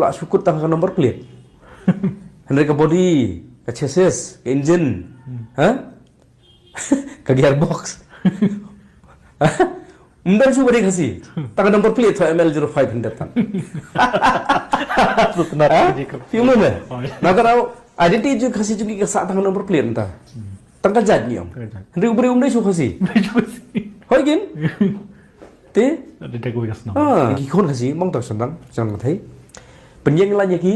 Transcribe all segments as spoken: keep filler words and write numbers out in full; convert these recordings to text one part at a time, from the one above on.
la shu kut tang ka number plate. Hynrei ka body, ka chassis, ka engine, ha? Ka gearbox. Ym don shuh ba dei Khasi. Tang ka number plate thaw M L zero five hundred tang. Sutnat Ha? Phi ong me? Oi. Na ka daw identity jong Khasi jong ngi ka sah tang ka number plate mynta. Tang ka jait ngi ong. Tang ka jait. Hynrei u briew um dei shuh Khasi. Hoi kin? Te? Ada dah gue kasno. Ah, ki khun Khasi mong tang sendang, sendang thei. Pynjeng la ïa ki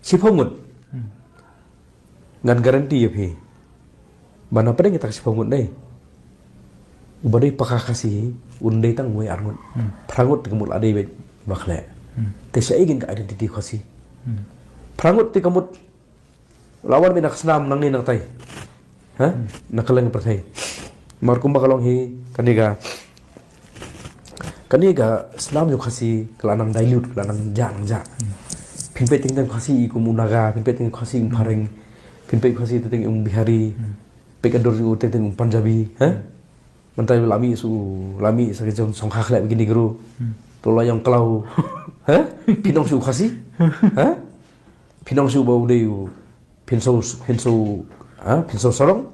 shiphew ngut. Hmm. Ngan guarantee ïa phi ba na pdeng kita shiphew ngut dei, uba dei paka Khasi un dei tang wei ar ngut. Hmm. Phra ngut te ka mut la dei beit ba khleh. Hmm. Te shaei kin ka identity Khasi? Hmm. Phra ngut te ka mut la wan beit na ka snam nangne nangtai. Ha? Na ka liang pyrthei. Mar kumba ka long hi kane ka, kane ka snam jong Khasi ka la nang dilute, ka la nang jah, nang jah. Phin peit teng teng Khasi i kum u Naga, phin peit teng Khasi um Phareng, phin peit Khasi teng teng um Bihari, peit ka dur jong u teng teng um Punjabi, ha? Mynta la mih shu, la mih sa ka jong song kha khleh bikini gru. To la ïong khlaw. Ha? Phin ong shu Khasi? Ha? Phin ong shu ba u dei u phin so, phin so, ha? Phin so sarong.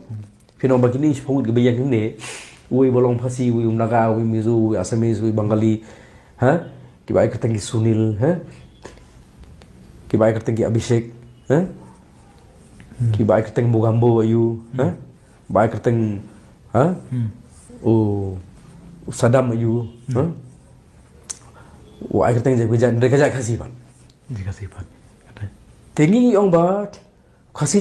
Phin ong ba kine shiphew ngut kiba ïeng hangne, uwei ba long Khasi, uwei um Naga, uwei Mizo, uwei Assamese, uwei Bengali, ha? Kiba ai kyrteng ki Sunil, ha? Kiba ai kyrteng ki Abhishek, ha? Kiba ai kyrteng Mogambo ayu, ha? Ba ai kyrteng, ha? Hmm. U, u Saddam ayu, ha? U ai kyrteng jait, jait, jait Khasi pat. Jait Khasi pat. Te ngi ong ba Khasi